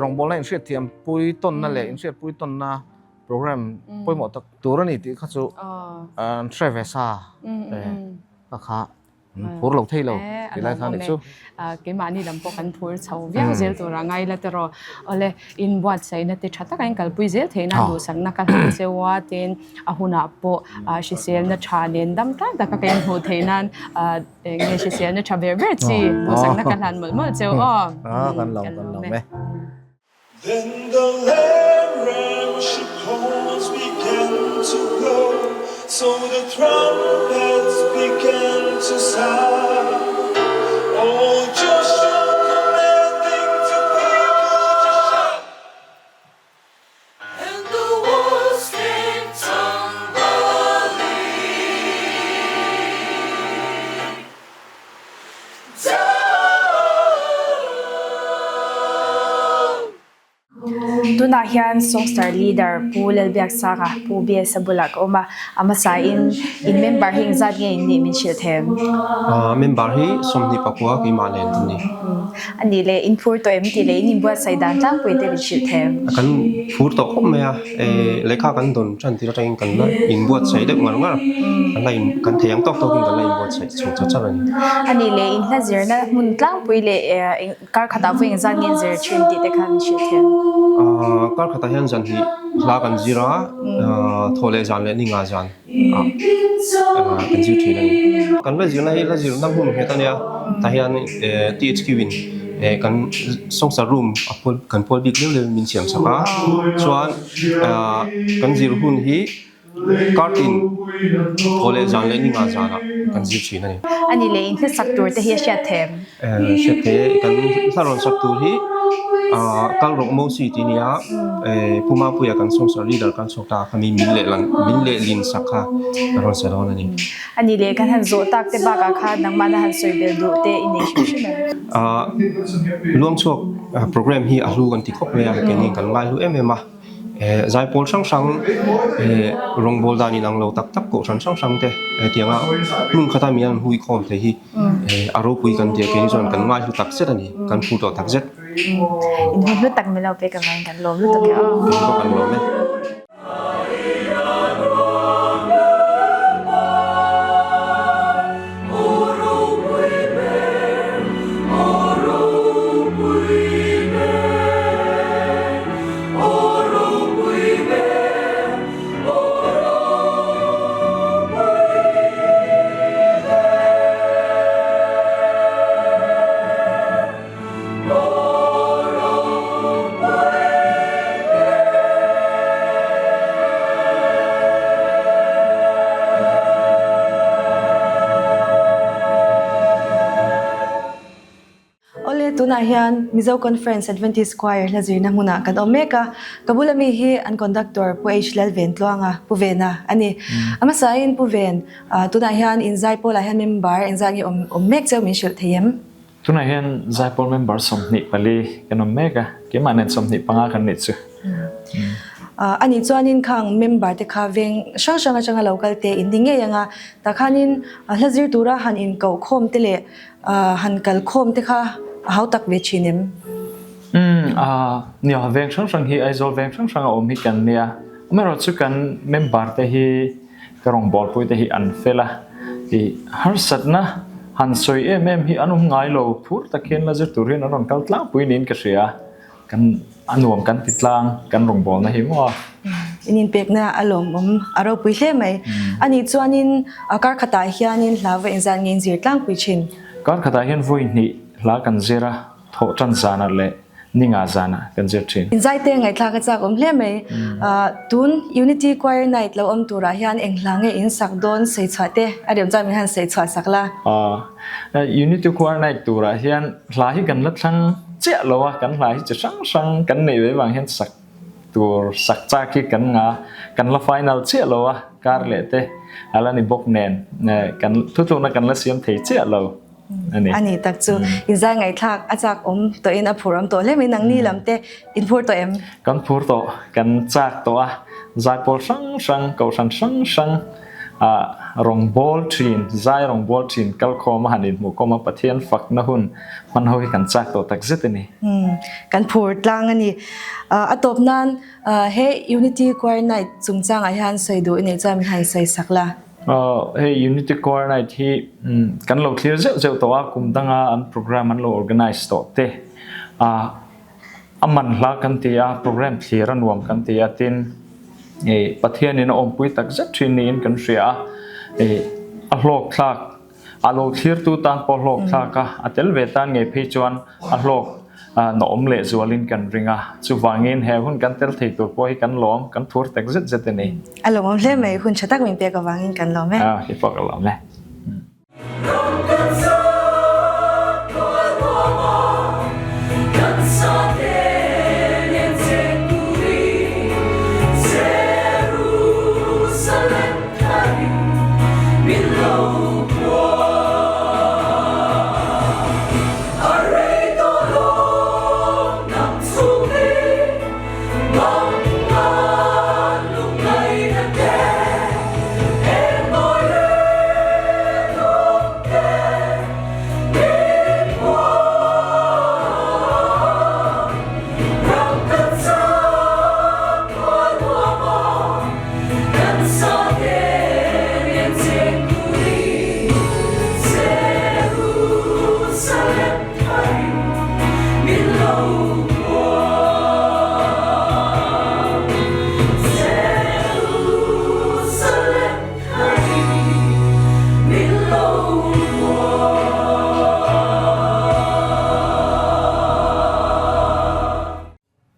Speaker 7: rawngbawlna inhriatthiam pui tawnna leh inhriat pui tawnna program pawimawh tak tur a ni tih kha chu an hre ve sa eh ka kha. Phur lo thei lo ti lai kha nih chu.
Speaker 4: Keimahni lam pawh kan phur chho viau zel tur a ngai la tiraw. Awle inbuatsaihna te tha taka in kalpui zel theihna duhsakna ka hlan cheu a tin a hunah pawh hriselna tha nen dam tlak taka ka inhmuh theih nan eng nge hriselna tha ber ber chi duhsakna ka hlan mawlh mawlh cheu aw.
Speaker 7: Kan lo kan lo e.
Speaker 8: Then the Lamb ramship horns began to blow, so the trumpets began to sound. Old Joshua commanding to people to shout. And the walls came tumbling
Speaker 1: Tunah hian Songstar Leader Pu Lalbiaksanga, Pu BS-a bulah ka awm a, a hmasain in member hi engzat nge in nih min hrilh them?
Speaker 9: Member hi 24 keimah nen an ni.
Speaker 1: A nih leh in phur tawh em tih leh in inbuatsaih dan tlangpui te min hrilh them?
Speaker 9: Kan phur tawh khawp mai a. Lehkha kan dawn tan tir atangin kan la inbuatsaih deuh ngar ngar kan la in kan thei ang tawk tawkin kan la inbuatsaih chho char char a ni.
Speaker 1: A nih leh in hla zirna hmun tlangpui leh kar khatah vawi engzat nge in zir thin tih te kha min hrilh thiam?
Speaker 9: Kar khatah hian zan hnih hla kan zir a, thaw leh zan leh ni nga zan ah kan zir thin a ni. Kan la zirna hi la zirna hmun nghet a nia, tah hian THQ in kan sawngsa room a pawl kan pawl bik leuh leuh in min siam chak a, chuan kan zir hun hi kartin thaw leh zan leh ni nga zanah kan zir thin a ni.
Speaker 1: A ni leh in hla sak tur te hi a hriat them.
Speaker 9: Hriat thei kan hla rawn sak tur hi kal rawh Mosi tih a ni a, Pu Mapuia kan sawmsar leader kan chhuak ta a, khami min leh lang min leh lin sak kha ka rawn sa dawn a ni.
Speaker 1: A ni leh kan han zawh tak te bakah khan nangmahna han sawi bel duh te i nei hrim hrim em?
Speaker 9: Luangchhuak program hi a hlu kan ti khawp mai a, keini kan ngai hlu em em a. Zaipawl hrang hrang rawngbâwl dan inang lo tak tak kohhran hrang hrang te hetianga hmun khata mi an hui khawm thei hi a ropui kan ti a, keini chuan kan ngaihlu tak zet a ni, kan phur tawh tak zet.
Speaker 1: Inhmu hlu tak min lo pek avangin kan lawm lutuk e aw.
Speaker 9: Keini pawh kan lawm e.
Speaker 10: Awle, tunah hian Mizo Conference Adventist Choir hla zirna hmunah kan awm mek a. Ka bula mi hi an conductor Pu H Lalventluanga, Pu Vena a ni. A hmasain Pu Ven, tunah hian in Zaipawlah hian member engzat nge awm mek cheu min hrilh thei em?
Speaker 11: Tunah hian Zaipawl member 24 kan awm mek a, keimah nen 25 kan nih chu.
Speaker 10: A nih chuanin khang member te kha veng hrang hrang atanga lo kal te in ni ngei ang a, tah khanin hla zir tura han inkoh khawm te leh han kal khawm te kha a hau tak ve thin em?
Speaker 11: Umm, nia, veng hrang hrang hi Aizawl veng hrang hrang a awm hi kan nia. Amaherawhchu kan member te hi ka rawngbawlpui te hi an fel a, ih harsatna han sawi em em hi an awm ngai lo, phur tak hian la zir tur hian an rawn kal tlangpui niin ka hria a, kan a nuam kan ti tlang kan rawngbawlna hi maw a.
Speaker 10: In inpekna a lawmawm a ropui hle mai. Anih chuanin kar khatah hianin hla va inzat nge in zir tlangpui thin?
Speaker 11: Kar khatah hian vawi hnih hla kan zir a, thawh tan zanah leh ni nga zanah kan zir thin.
Speaker 10: Inzaite ngaihthlak a chak awm hle mai. Tun Unity Choir Night lo awm turah hian eng hla nge in sak dawn sawi chhuah te a rem chuan min han sawi chhuah sak la.
Speaker 11: Unity Choir Night turah hian hla hi kan la thlang chiah lo a, kan hla hi chi hrang hrang kan neih ve vang hian sak tur sak chak hi kan nga kan la final chiah lo a, kar leh te a la ni bawk nen kan thutlukna kan la siam thei chiah lo. A ni.
Speaker 10: A ni tak chu inzai ngaihthlak a chak awm tawhin a phur awm tawh hle mai. Nangni lam te in phur tawh em?
Speaker 11: Kan phur tawh, kan chak tawh a, zaipawl hrang hrang, kohhran hrang hrang ah rawngbâwl thin, zai rawngbâwl thin kalkhawm a han inhmuhkhawm a, Pathian fakna hun hman ho hi kan chak tawh tak zet a ni.
Speaker 10: Kan phur tlang a ni. A tawp nan he Unity Choir Night chungchangah hian sawi duh i neih chuan min han sawi sak la.
Speaker 11: Hei Unity Choir Night hi kan lo thlir zeuh zeuh tawh a, kum danga an program an lo organize tawh te a man hla kan ti a, program thlir a nuam kan ti a, tin Pathianin a awmpui tak zet thin niin kan hria a, a hlawk thlak a lo thlirtu tan pawh hlawk thlak a, a tel ve tan ngei phei chuan a hlawk Nawm leh zualin kan ring a, chuvangin he hun kan tel thei tur pawh hi kan lawm, kan phur tak zet zet a ni.
Speaker 10: A lawmawm hle mai, hun tha tak min pek avangin kan lawm e.
Speaker 11: A, kei pawh ka lawm e.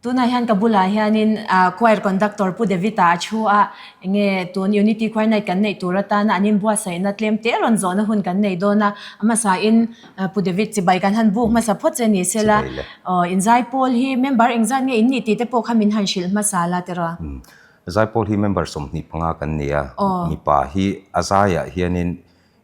Speaker 12: Tunah hian ka bulah hianin choir conductor Pu David-a a thu a, enge tun Unity Choir Night kan neih tur atana an inbuatsaihna tlem te rawn zawhna hun kan nei dawn a, a hmasain Pu David chibai kan han buk hmasa phawt che ni sela, inzaipawl hi member engzat nge in nih tih te pawh kha min han hrilh hmasa la tiraw?
Speaker 13: Zaipawl hi member 25 kan ni a, mipa hi a zaiah hianin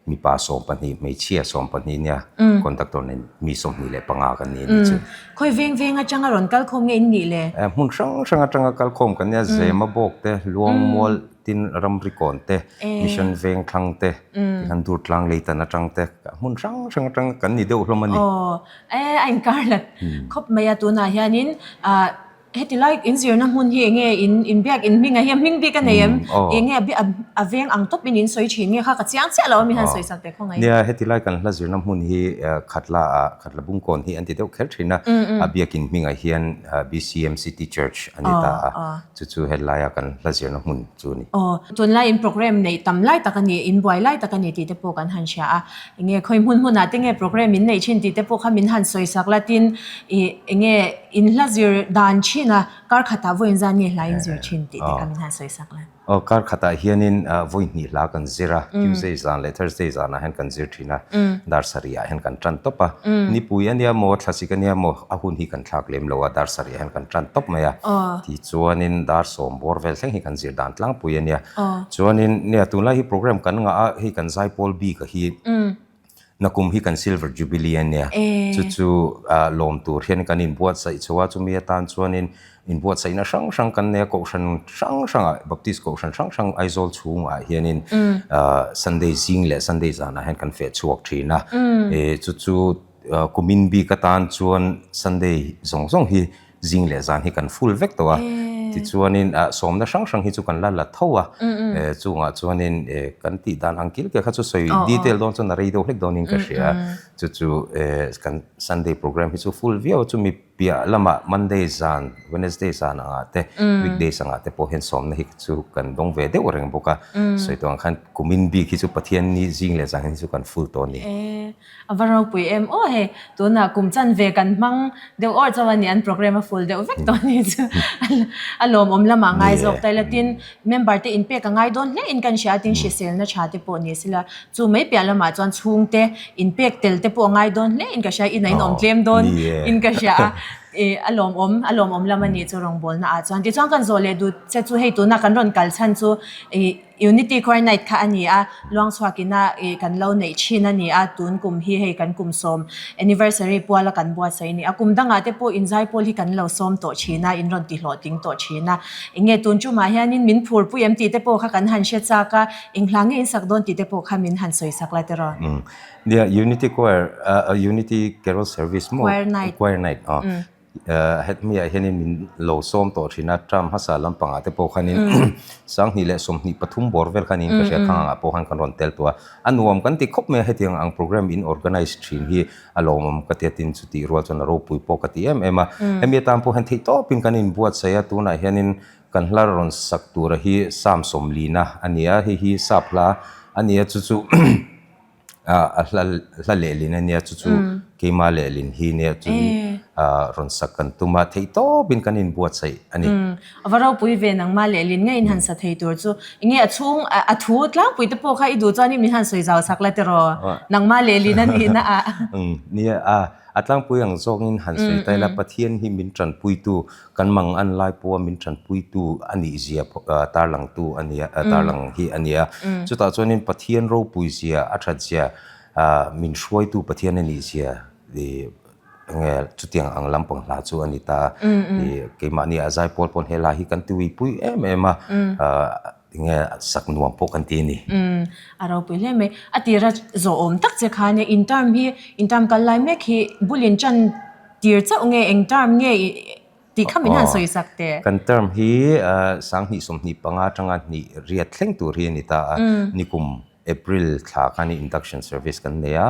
Speaker 13: Mipa 12, hmeichhia 12 nia, conductor nen mi 25 kan ni a nih chu.
Speaker 12: Khawi veng veng atanga rawn kal khawm nge in nih le?
Speaker 13: Hmun hrang hrang atanga kal khawm kan nia, Zema Bawk te, Luangmual tin Ramrikawn te, Mission Vengthlang te, tikhan Durtlang Leitan atang te, hmun hrang hrang atanga kan ni deuh hlawm a ni.
Speaker 12: Aw, e a inkar hlat khawp mai a, tunah hianin Heti lai in zirna hmun hi enge in inbiak in hming ah hian hming bik a nei em? Enge a a veng ang tawp in in sawi thin nge kha ka chiang chiah lo a mi han sawi sak teh khaw ngai.
Speaker 13: Nia heti lai kan hla zirna hmun hi Khatla ah Khatla Bungkawn hi an ti deuh kher thin a, a biakin hming ah hian BCM City Church a ni ta a, chu chu helai a kan hla zirna hmun chu a ni.
Speaker 12: Aw tunlai in program neih tam lai tak a ni, in buai lai tak a ni tih te pawh kan han hria a, enge khawi hmun hmun ah te nge program in neih thin tih te pawh kha min han sawi sak la tin ih enge In hla zir dan thin a, kar khatah vawiin zan nge hla in zir thin tih te kha min han sawi sak la.
Speaker 13: Aw, kar khatah hianin vawi hnih hla kan zir a, Tuesday zan leh Thursday zanah hian kan zir thin a, dar sarihah hian kan tan tawp a. Nipui a nia maw, thlasik a nia maw, a hun hi kan thlak lem lo a, dar sarihah hian kan tan tawp mai a. Tichuanin dar sawm bawr vel thleng hi kan zir dan tlangpui a nia. Chuanin nia tunlai hi program kan ngah a, hei kan zaipawl bik a hi. Nakum hi kan Silver Jubilee a nia. Chu chu lawm tur hian kan inbuatsaih chho a, chumi atan chuanin inbuatsaihna hrang hrang kan nei a, kohhran hrang hrangah, Baptist kohhran hrang hrang Aizawl chhungah hianin Sunday zing leh Sunday zanah hian kan feh chhuak thin a. Chu chu kumin bik atan chuan Sunday zawng zawng hi zing leh zan hi kan full vek tawh a. Tichuanin sawmna hrang hrang hi chu kan la la tho a, chungah chuanin kan tih dan ang kil kil kha chu sawi detail dawn chuan a rei deuh hlek dawnin ka hria a, chu chu kan Sunday program hi chu full viau a, chumi piah lamah Monday zan, Wednesday zan angah te, weekdays angah te pawh hian sawmna hi chu kan dawng ve deuh reng bawk a, sawi tawh ang khan kumin bik hi chu Pathianni zing leh zan hi chu kan full tawh a ni.
Speaker 12: A va ropui em aw hei, tunah kum chan ve kan hmang deuh awr chauh a ni, an program a full deuh vek tawh a ni chu a lawmawm lamah ngai zawk ta ila tin member te inpek a ngai dawn hle in kan hria a tin hriselna tha te pawh ni sila chu mai piah lamah chuan chhungte inpek tel te pawh a ngai dawn hle in ka hria in a inawm tlem dawn in ka hria a ih a lawmawm a lawmawm lam a ni chu rawngbawlna ah chuan tichuan kan zawh leh duh che chu hei tunah kan rawn kal chhan chu ih Unity Choir Night kha a ni a, Luangchhuakina ih kan lo neih thin a ni a, tun kum hi hei kan kum sawm anniversary puala kan buatsaih a ni a, kum dangah te pawh inzai pawl hi kan lo sawm tawh thin a, in rawn ti hlawhtling tawh thin a, eng nge tun tumah hianin min phur pui em tih te pawh kha kan han hre chak a, eng hla nge in sak dawn tih te pawh kha min han sawi sak la tiraw.
Speaker 13: Umm nia Unity Choir ah Unity Carol Service maw?
Speaker 12: Choir Night.
Speaker 13: Choir Night aw. Hetmiah hianin min lo sawm tawh thin a, term hmasa lampangah te pawh khanin 20 leh 23 bawr vel khanin ka hria khangangah pawh khan kan rawn tel tawh a, a nuam kan ti khawp mai a, hetiang ang program in organize thin hi a lawmawm ka ti a, tin chutih rual chuan a ropui pawh ka ti em em a, hemi atan pawh hian theih tawpin kan inbuatsaih a, tunah hianin kan hla rawn sak tura hi Psalm 40 a ni a, hei hi sap hla a ni a, chu chu. A hla hla lehlin a nia chu chu keima lehlin hi nia chu rawn sak kan tum a theih tawpin kan inbuatsaih a ni.
Speaker 12: A va ropui ve nangmah lehlin nge in han sa thei tur chu enge a chhung a thu tlangpui te pawh kha i duh chuan min han sawi zau sak la tiraw nangmah lehlin a nihna ah.
Speaker 13: Nia a a tlangpui ang zawngin han sawi ta ila Pathian hi min tanpuitu Kan mang an lai pawha min tanpuitu a nih zia tarlangtu a nia, tarlang hi a nia. Chutah chuanin Pathian ropui zia, a that zia, min hruaitu Pathian a nih zia enge chutiang ang lampang hla chu a ni ta. Keimahni a zaipawl pawn he hla hi kan tiuipui em em a, enge sak nuam pawh kan ti a ni.
Speaker 12: A ropui hle mai. A tira zawhawm tak che khan in term hi, in term kal lai mek hi bul in tan Tir chauh nge eng term nge tih kha min han sawi sak teh.
Speaker 13: Kan term hi 2025 atanga hnih riat thleng tur hi a ni ta a, nikum April thla khan induction service kan nei a,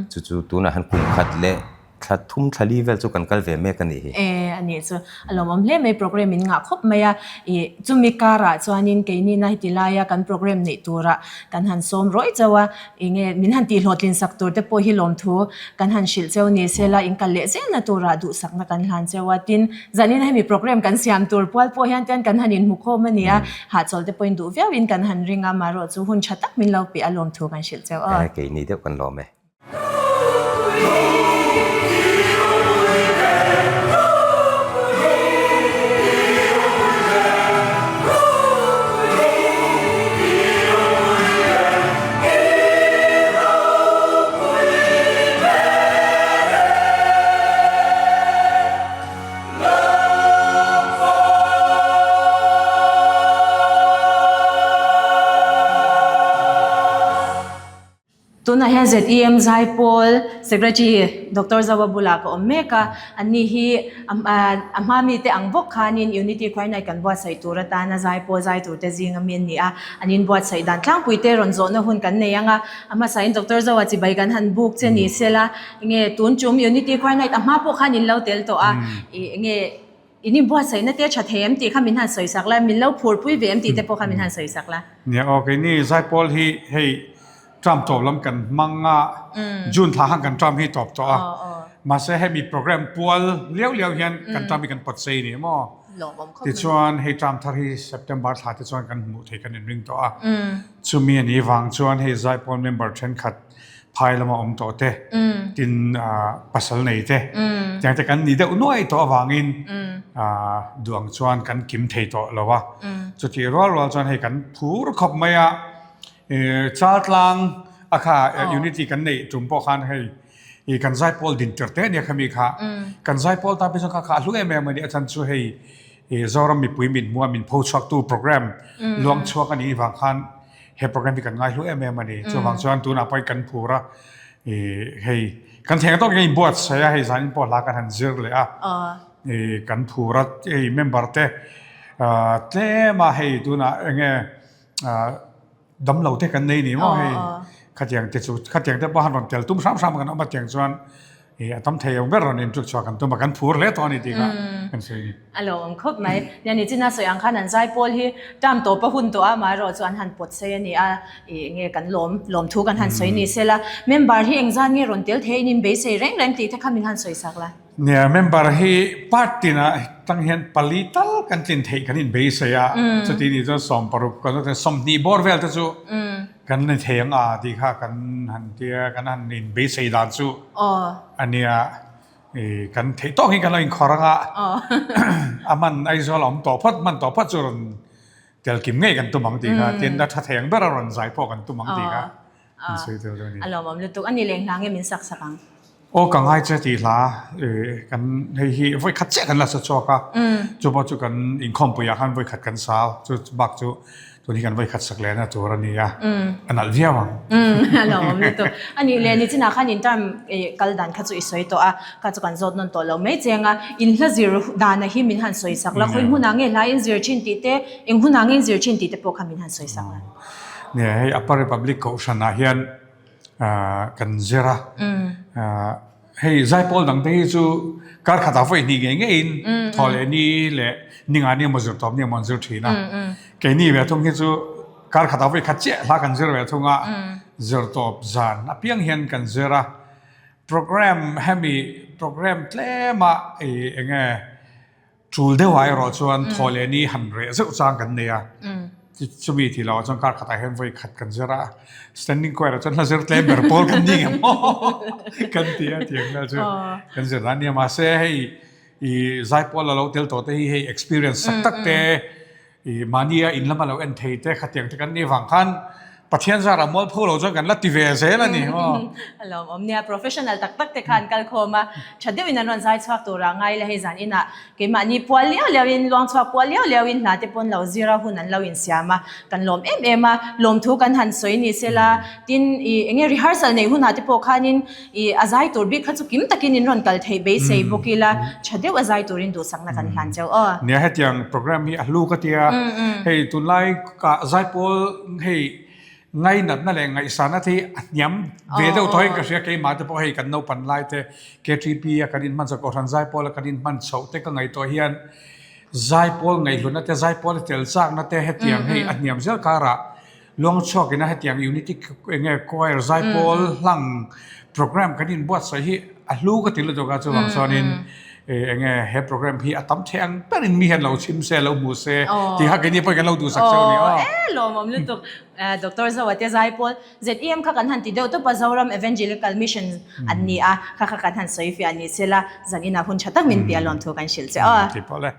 Speaker 13: chu chu tunah hian kum khat leh thla thum thla li vel chu kan kal ve mek a nih hi.
Speaker 12: E a nih chu a lawmawm hle mai program in ngah khawp mai a, ih chumi karah chuanin keini na heti laia kan program neih turah kan han sawm rawih chauh a, Enge min han tih hlawhtlin sak tur te pawh hi lawmthu kan han hrilh cheu ni sela in kal leh zelna turah duhsakna kan hlan cheu a, tin zanin hemi program kan siam tur pual pawh hian ten kan han inhmukhawm a ni a, hahchawl te pawhin duh viauin kan han ring a, marawh chu hun tha tak min lo pe a lawmthu kan hrilh cheu aw.
Speaker 13: Keini deuh kan lawm e.
Speaker 12: Tunah hian ZEM Zaipawl Secretary Doctor Zaua bulah ka awm mek a, anni hi a hma mite ang bawk khanin Unity Choir Night kan buatsaih tur atana Zaipawl zai turte zinga mi an ni a, an inbuatsaih dan tlangpui te rawn zawhna hun kan nei ang a, a hmasain Doctor Zaua chibai kan han buk che ni sela, enge tun tum Unity Choir Night a hma pawh khan in lo tel tawh a, ih enge in inbuatsaihna te tha thei em tih kha min han sawi sak la, min lo phurpui ve em tih te pawh kha min han sawi sak la.
Speaker 14: Nia aw, keini Zaipawl hi hei term tawp lam kan hmang a, June thla khan kan term hi tawp tawh a, mahse hemi program pual liau liau hian kan term hi kan pawt sei a ni maw? Tichuan hei term thar hi September thla te chuan kan hmuh thei kan inring tawh a, chumi a nih vang chuan hei Zaipawl member thenkhat phai lama awm tawh te, tin pasal nei te, tiang te kan ni deuh nuai tawh avangin duang chuan kan kim thei tawh lo a. Chutih rual rual chuan hei kan phur khawp mai a, Chaltlang a kha unity kan neih tum pawh khan hei kan zaipawl din tir te ania khami kha. Kan zaipawl ta phei chuan kha kha a hlu em em a ni a chan chu hei Zoram mipui min hmua min pho chhuaktu program luang chhuak a nih vang khan He program hi kan ngaihlu em em a ni. Chuvang chuan tunah pawhin kan phur a, hei kan thleng tawk in buatsaih a, hei zanin pawh hla kan han zir leh a, kan phur a, hei member te. Tlem a hei tunah enge damlo te kan nei ni maw hei khatiang te chu khatiang te pawh han rawn tel tum hram hram kan awm a tiang chuan ih a tam thei ang ber rawn intuk chhuah kan tum a kan phur hle tawh a ni tih kha kan sawi a ni.
Speaker 12: A lo awm khawp mai. Nia ni chin a sawi ang khan an zai pawl hi term tawp a hun tawh a amaherawh chu an han pawt sei a ni a ih nge kan lawm lawmthu kan han sawi ni sela member hi engzan nge rawn tel thei in inbeisei reng reng tih te kha min han sawi sak la.
Speaker 14: Nia, member hi part tinah tang hian pali tal kan tlin theih kan inbeisei a, chuti nih chuan 60 kan chuan 20 bawr vel te chu kan ni thei ang a tih kha kan han tia kan han inbeisei dan chu a nia. I kan theih tawk hi kan lo inkhawr ang a, a hman Aizawl a awm tawh phawt hman tawh phawt chu rawn tel kim ngei kan tum ang tih kha, tin a tha thei ang ber a rawn zai pawh kan tum ang tih kha.
Speaker 12: A lawmawm lutuk a ni leng hla nge min sak sak ang.
Speaker 14: Aw ka ngai che tih hla kan hei hi vawi khat chiah kan la sa chhuak a, chu pawh chu kan inkhawmpuiah khan vawi khat kan sa a, chu bak chu tun hi kan vawi khat sak lehna tur a ni a, a nalh viau ang.
Speaker 12: A lawmawm lutuk. A nih leh nichinah khan in term kal dan kha chu i sawi tawh a, kha chu kan zawt nawn tawh lo mai cheng a, in hla zir dana hi min han sawi sak la, khawi hmunah nge hla in zir thin tih te, eng hunah nge in zir thin tih te pawh kha min han sawi sak la.
Speaker 14: Nia hei Upper Republic Kohhranah hian kan zir a, hei zaipawl dang te hi chu kar khatah vawi hnih ngei ngeiin thaw leh ni leh ninga ni emaw zir tawp ni emaw an zir thin a, keini ve thung hi chu kar khatah vawi khat chiah hla kan zir ve thung a, zir tawp zan apiang hian kan zir a, program hemi program tlema eng nge Tul deuhah erawh chuan thaw leh ni han reh zeuh chang kan nei a, chumi tih loh ah chuan kar khatah hian vawi khat kan zir a, standing choir ah chuan hla zir tlem ber pawl kan ni ngem aw kan ti a tiang vel chu kan zir dan a nia mahse hei i zaipawl a lo tel tawh te hi hei experience sak tak te I mahnia in lama lo en thei te khatiang te kan nih vang khan Pathian zarah mualpho lo chuan kan la ti ve zel a ni maw?
Speaker 12: A lawmawm nia, professional tak tak te khan kal khawm a, tha deuhin an rawn zai chhuak turah ngai la hei zan inah keimahni pual liau liauin luang chhuak pual liau liauin hna te pawn lo zir a hun an lo insiam a, kan lawm em em a, lawmthu kan han sawi ni sela, tin i enge rehearsal neih hunah te pawh khanin I a zai tur bik kha chu kim takin in rawn kal theih beisei bawk ila, tha deuh a zai turin duhsakna kan hlan cheu aw.
Speaker 14: Nia hetiang program hi a hlu ka tia, hei tunlai ka zaipawl hei ngainatna leh ngaihsana te hi a hniam ve deuh tawh in ka hria, keimah te pawh hei kan naupan lai te KTP a kan inhman chhoh Kohhran zaipawl a kan inhman chhoh te ka ngaihtuah hian zaipawl ngaihhlutna te zaipawl a tel chakna te hetiang hei a hniam zel karah Luang chhuakin a hetiang Unity enge choir zaipawl hlang program kan inbuatsaih hi a hlu ka ti lutuk a, chuvang chuanin enge he program hi a tam thei ang berin mi hian lo chhim se, lo hmu se tih kha keini pawhin kan lo duhsak cheu a ni aw.
Speaker 12: E lawmawm lutuk Doctor Zoa te zaipawl ZEM kha kan han ti deuh tawp a, Zoram Evangelical Mission an ni a, kha kha kan han sawi fiah ni sela, zaninah hun tha tak min piah lawmthu kan hrilh che aw.
Speaker 14: Ti pawh le.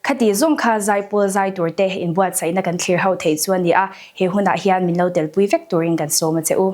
Speaker 1: Khati zawng kha zaipawl zai tur te inbuatsaihna kan thlir ho theih chu a ni a, he hunah hian min lo telpui vek turin kan sawm a che u.